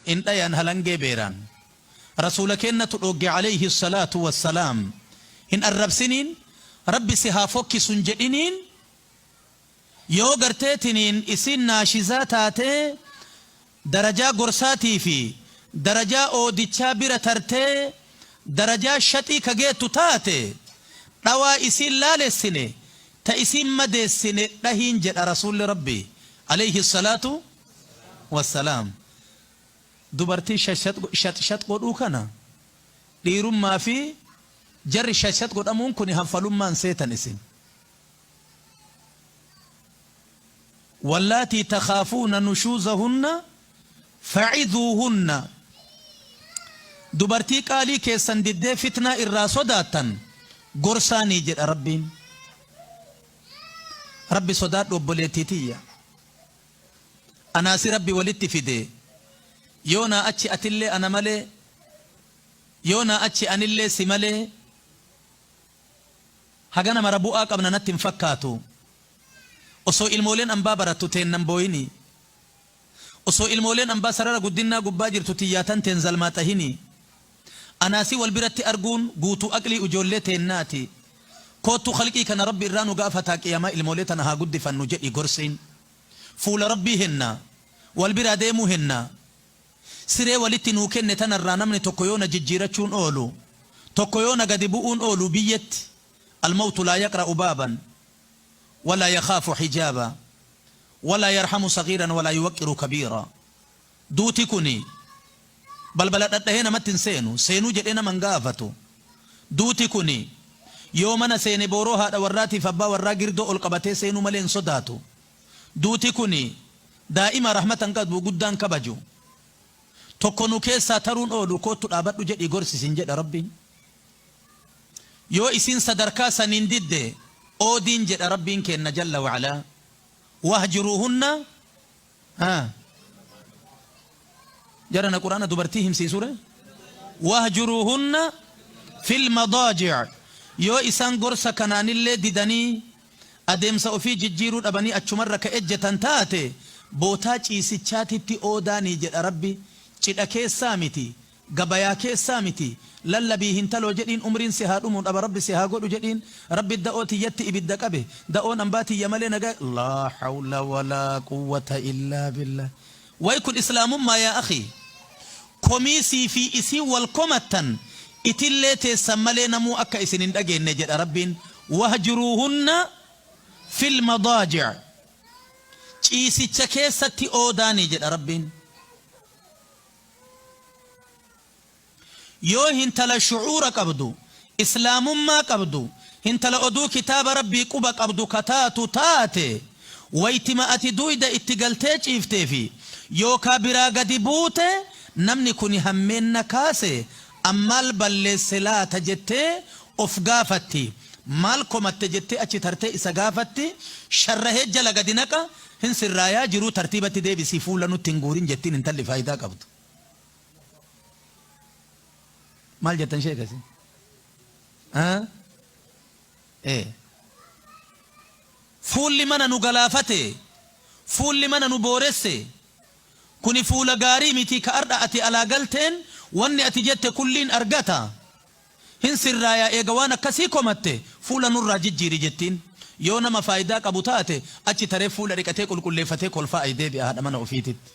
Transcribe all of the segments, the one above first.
Hin dhayan halangee beeraan. Rasuula keennatu dhoogge aleyhi salaatu wassalaam. Hin arrabsiniin, Rabbi si haa fokkisu hin jedhiniin, yoo gartee tiniin isiin naashizaa taatee darajaa gorsaatii fi darajaa oodichaa bira tartee darajaa shaxii ka geettu taate dhawaa isiin laalessine ta isiin madeessine dhahiin jedha Rasuulli Rabbii aleyhi salaatu wassalaam. Dubartii shax shax godhuu kana dhiirummaa fi jarri shax shax godhamuun kuni hanfalummaa hin seetan isin. Wallaatii takhaafuuna nushuuzahunna fa'izuuhunna Dubartii qaalii keessan diddee fitnaa irraa sodaattan gorsaanii jedha Rabbiin. Rabbi sodaadhu obboleettii tiyya. Anaa si Rabbi walitti fide, yoo naa achi atillee ana malee, yoo naa achi anillee si malee hagana mara bu'aa qabna natti hin fakkaatu. Osoo ilmooleen ambaa barattu teenna hin booyini. Osoo ilmooleen ambaa sarara guddinnaa gubbaa jirtu tiyyaa tanteen zalmaaxahini. Anaa si wal biratti arguun guutuu aqlii ujoollee teennaati. Koottu khalqii kana Rabbi irraa nu gaafataa qiyaamaa ilmoolee tana haa guddifannu jedhi gorsiin. Fuula Rabbii henna. Wal biraa deemuu henna. Siree walitti nuu kenne tanarraa namni tokko yoo na jijjiirachuun oolu, tokko yoo na gadi bu'uun oolu biyyetti Al-mawtu laa yaqra'u baaban, walaa yakhaafu hijaaba, walaa yarhamu saghiiran walaa yuwaqqiru kabiira. Duuti kuni balbala dhadhahee namatti hin seenu, seenuu jedhee nama hin gaafatu. Duuti kuni yoo mana seene booroo haadha warraatiif abbaa warraa girdoo ol qabatee seenuu malee hin sodaatu. Duuti kuni daa'ima rahmata hin qabu, guddaa hin kabaju. Tokko nu keessaa taruun oolu koottu dhaabadhu jedhii gorsi siin jedha Rabbiin. Yoo isiin sadarkaa saniin didde oodiin jedha Rabbiin keenna jalla wa'alaa. Wahjuruuhunna Haa. Jarana Qur'aana dubartii himsiisure? Wahjuruuhunna fil madaaji' Yoo isaan gorsa kanaanillee didanii adeemsa ofii jijjiiruu dhabanii achumarra ka ejjetan taate bootaa ciisichaatitti oodaanii jedha Rabbi cidha keessaa miti Gabayaa keessaa miti lallabii hintaloo jedhiin umriin si haa dhumu dhaba rabbi si haa godhu jedhiin rabbi da'oo tiyyatti ibidda qabe da'oon ambaa tiyya malee nagaa laa hawla walaa quwwata illaa billah way kun islaamummaa yaa akhii komii sii fi isiin wal komattan itillee teessan malee namuu akka isin hin dhageenne jedha rabbiin wahjuruuhunna fil madaaji' ciisicha keessatti oodaanii jedha rabbiin. Yoo hintala shu'uura qabdu, islaamummaa qabdu, hintala oduu kitaaba Rabbii quba qabdu ka taatu taate, waytima ati duuyda itti galtee ciiftee fi yookaa biraa gadi buute namni kuni hammeenna kaase an maal balleesse laata jettee of gaafatti, maal komatte jettee achi tartee isa gaafatti, sharrahee jala gadi naqa, Hin sirraayaa jiruu tartiibatti deebisii fuula nutti hin guurin jettiin intalli faayidaa qabdu. Maal jettan sheeka isin? Ee. Fuulli mana nu galaafate, fuulli mana nu booresse, kuni fuula gaarii miti ka ardha ati alaa galteen wanni ati jette kulliin argata. Hin sirraayaa eega waan akkasii komatte fuula nurraa jijjiiri jettiin. Yoo nama faaydaa qabu taate achi taree fuula dhiqatee qulqulleeffatee kolfaa ay deebi'a haadha mana ofiititti.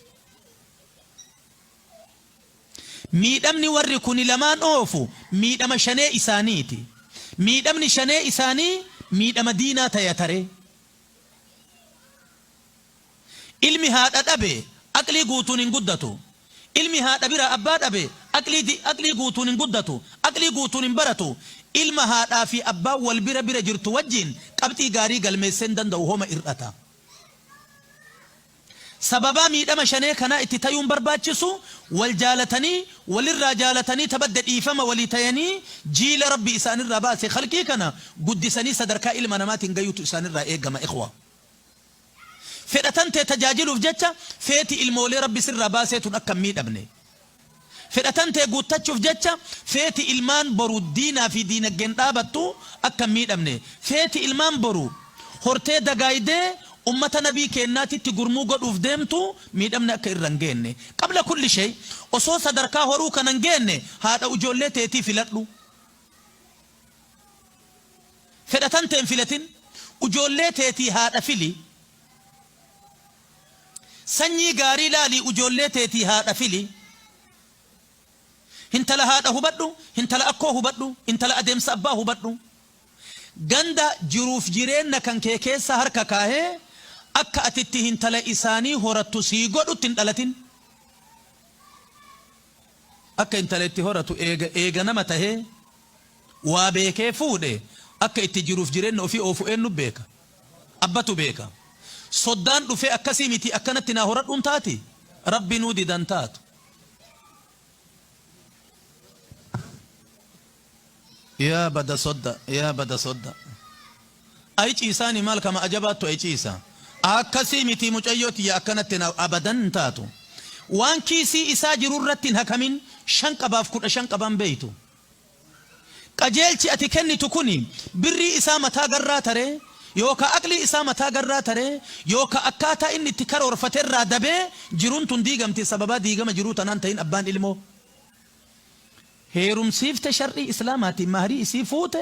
Miidhamni warri kuni lamaan oofu miidhama shanee isaaniiti. Miidhamni shanee isaanii miidhama diinaa taya taree. Ilmi haadha dhabe aqlii guutuun hin guddatu. Ilmi haadha biraa abbaa dhabe aqlii di aqlii guutuun hin guddatu. Aqlii guutuun hin baratu. Ilma haadhaa fi abbaan wal bira bira jirtu wajjiin qabxii gaarii galmeessee hin danda'u homa ir'ata. Sababaa miidhama shanee kanaa itti tayuun barbaachisu wal jaalatanii walirraa jaalatanii ta badde dhiifama walii tayanii jiila Rabbi isaanirraa baase khalqii kana guddisanii sadarkaa ilma namaatiin gayuutu isaanirraa eegama ikhwa. Fedha tantee tajaajiluuf jecha feeti ilmoolee Rabbi sirraa baasee tun akka hin miidhamne. Fedha tantee guuttachuuf jecha feeti ilmaan boru diinaa fi diinaggeen dhaabattu akka hin miidhamne. Feeti ilmaan boru hortee dagaaydee ummata nabii keennaatitti gurmuu godhuuf deemtu miidhamni akka irra hin geenne. Qabla kulli shay Osoo sadarkaa horuu kana hin geenne haadha ujoollee teetii filadhu. Fedha tantee hin filatin. Ujoollee teetii haadha fili. Sanyii gaarii laalii ujoollee teetii haadha fili. Hintala haadha hubadhu, hintala akkoo hubadhu, intala adeemsa abbaa hubadhu. Ganda jiruuf jireenna kan kee keessa harka kaahee akka ati itti hintala isaanii horattu sii godhutti hin dhalatin. Akka intala itti horatu eega eega nama tahee waa beekee fuudhe akka itti jiruuf jireenna ofii oofu eennu beeka? Abbatu beeka. Soddaan dhufee akkasii mitii akkanatti naa horadhuun taati? Rabbinuu didan taatu. Yaa bada sodda yaa bada sodda Ay ciisaani maal kama ajabaattu ay ciisa Akkasii mitii mucayyoo tiyya akkanatti na abadan hin taatu Waan kiisii isaa jiru irratti hin hakamin 5 qabaaf 15 qabaan beeytu Qajeelchi ati kennitu kuni birrii isaa mataa garraa taree yookaa aqlii isaa mataa garraa taree yookaa akkaataa inni itti karoorfate irraa dabee jiruun tun diigamti sababaa diigama jiruu tanaan tahin abbaan ilmoo heerumsiifte shar'ii islaamaatiin mahrii isii fuute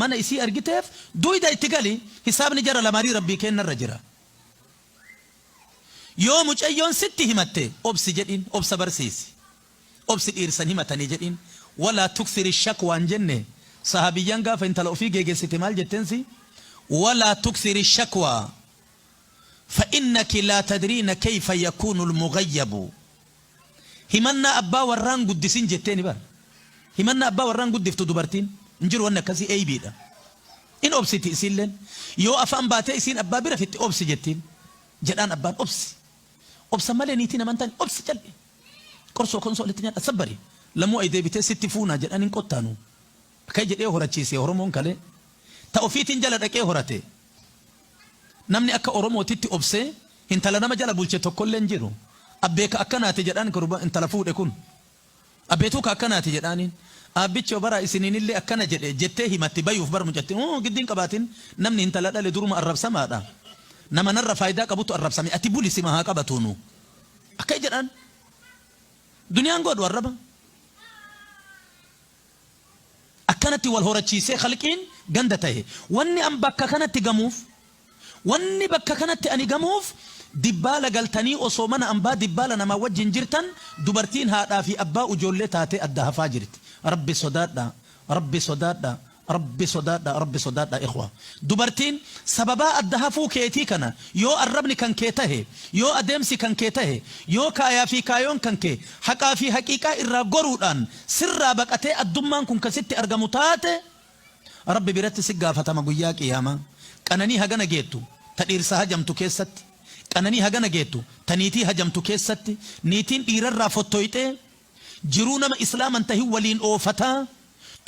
mana isii argiteef duyda itti gali hisaabni jara lamaanii Rabbii keennarra jira yoo mucayyoon sitti himatte obsi jedhiin obsa barsiisi Obsi dhiirsa hin himatanii jedhiin. Walaa tuksiri shakwaa hin jenne? Sahaabiyyaan gaafa intala ofii geegessite maal jetteen si? Walaa tuksiri shakwaa fa innaki laa tadriina keyfa yakuunul mughayyabu. Himannaa abbaa warraa hin guddisin jetteeni bar. Himannaa abbaa warraa hin guddiftu dubartiin. Hin jiru wanni akkasii eeybiidha. In obsiti isiilleen. Yoo afaan baatee isiin abbaa bira fixxe obsi jettiin. Jedhaan abbaan obsi. Obsa malee niitii naman taane obsi cal'i. Qorsoo konsoo walitti nyaadha sabbari. Lamuu ay deebitee sitti fuunaa jedhaan hin qottaanu. Akkai jedhee horachiise Oromoon kalee. Ta ofiitiin jala dhaqee horate. Namni akka Oromootitti obsee hintala nama jala bulche tokkollee hin jiru. Abbee ka akkanaati jedhaan kurba intala fuudhe kun. Abbeetuu ka akkanaati jedhaaniin. Aabbichoo baraa isiniinillee akkana jedhe jettee himatti bayuuf bar mucattiin. Uu giddi hin qabaatin namni hintala dhale duruma arrabsamaadha. Nama narra faayidaa qabutu arrabsame ati buli sima haa qabatuunu. Akkai jedhaan. Duniyaan godhu arraba. Akkanatti wal horachiisee khalqiin ganda tahe. Wanni an bakka kanatti gamuuf, wanni bakka kanatti ani gamuuf dibbaala galtanii osoo mana ambaa dibbaala namaa wajjin jirtan dubartiin haadhaa fi abbaa ujoollee taatee adda hafaa jirti. Rabbi sodaadhaa. Rabbi sodaadhaa. Rabbi sodaadhaa Rabbi sodaadhaa ikhwaa. Dubartiin sababaa adda hafuu keetii kana yoo arrabni kan kee tahe, yoo adeemsi kan kee tahe, yoo kaayaa fi kaayoon kan kee haqaa fi haqiiqaa irraa goruudhaan sirraa baqatee addummaan kun ka sitti argamu taate Rabbi biratti si gaafatama guyyaa qiyaamaa. Qananii hagana geettu ta dhiirsa hajamtu keessatti, qananii hagana geettu ta niitii hajamtu keessatti, niitiin dhiirarraa fottoyxee Jiruu nama islaama hin tahin waliin oofataa,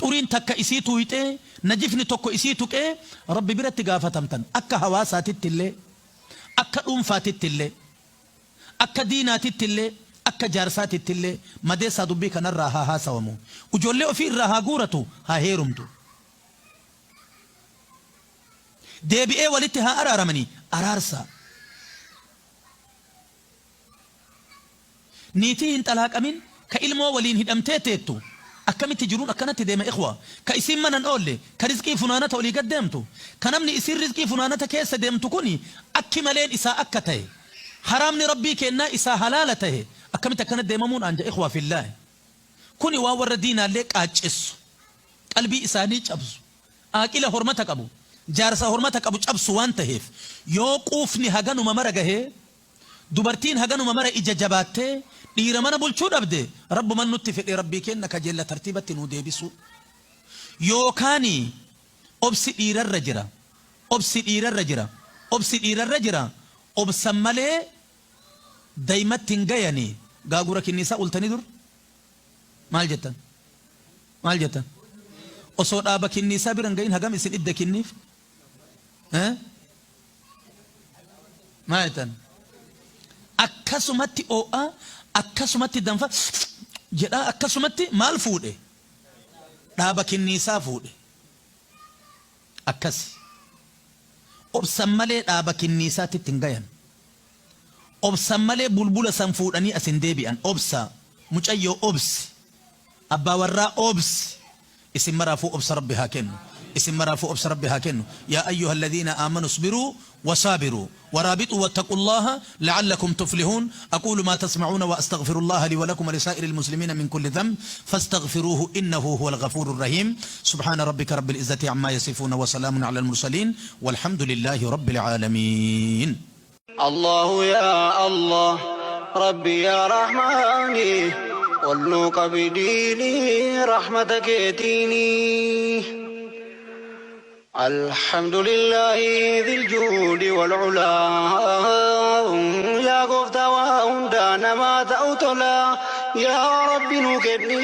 xuriin takka isii tuuyxee, najifni tokko isii tuqee Rabbi biratti gaafatamtan. Akka hawaasaatittillee, akka dhuunfaatittillee, akka diinaatittillee, akka jaarsaatittillee madeessaa dubbii kanarraa haa haasawamu. Ujoollee ofii irraa haa guuratu, haa heerumtu. Deebi'ee walitti haa araaramanii, araarsaa. Niitii hin xalaaqamin ka ilmoo waliin hidhamtee teettu akkamitti jiruun akkanatti deema ikhwa ka isiin mana hin oolle ka rizqii funaanata olii gad deemtu ka namni isiin rizqii funaanata keessa deemtu kuni akki maleen isaa akka tahe haraamni rabbii keennaa isaa halaala tahe akkamitti akkana deemamuun anja ikhwa fillaahi kuni waan warra diinaallee qaaccessu qalbii isaanii cabsu aaqila hormata qabu jaarsa hormata qabu cabsu waan taheef yoo quufni haganuma mara gahee Dubartiin haganuma mara ija jabaattee dhiira mana bulchuu dhabde Rabbuman nutti fedhe Rabbii keenna kajeella tartiibatti nuu deebisuu. Yookaani obsi dhiirarra jira obsi dhiirarra jira obsi dhiirarra jira obsan malee daymatti hin gayani gaagura kinniisaa ultanii dur maal jettan maal jettan osoo dhaaba kinniisaa bira hin gayin hagam isin idda kinniif eh? Maal jettan? Akkasumatti oo'a, akkasumatti danfa jedhaa akkasumatti maal fuudhe? Dhaaba kinniisaa fuudhe. Akkasi. Obsan malee dhaaba kinniisaatitti hin gayan. Obsan malee bulbula san fuudhanii as hin deebi'an. Obsaa. Mucayyoo obsi. Abbaa warraa obsi. Isin maraafuu obsa Rabbi haa kennu. Isin maraafuu obsa Rabbi haa kennu. Yaa ayyuha alladhiina aamanu isbiruu wasaabiruu waraabituu wattaqullaha la'allakum tuflihuun. Aquulu maa tasma'uuna wa astaghfirullaha li wa lakum wa lisaa'iril muslimiina min kulli dhanb fastaghfiruuhu innahu huwal ghafuurur rahiim. Subhaana rabbika rabbil izzati ammaa yasifuuna wa salaamun alal mursaliin walhamdulillaahi rabbil aalamiin. Allahu yaa Allah Rabbi yaa Rahmaani ol nuu qabi diinii rahmata keetiinii. Alhamdulillaahi dhil juudi wal ulaa yaa gooftaa waa hundaa namaa ta'u tolaa yaa Rabbi nuu kenni.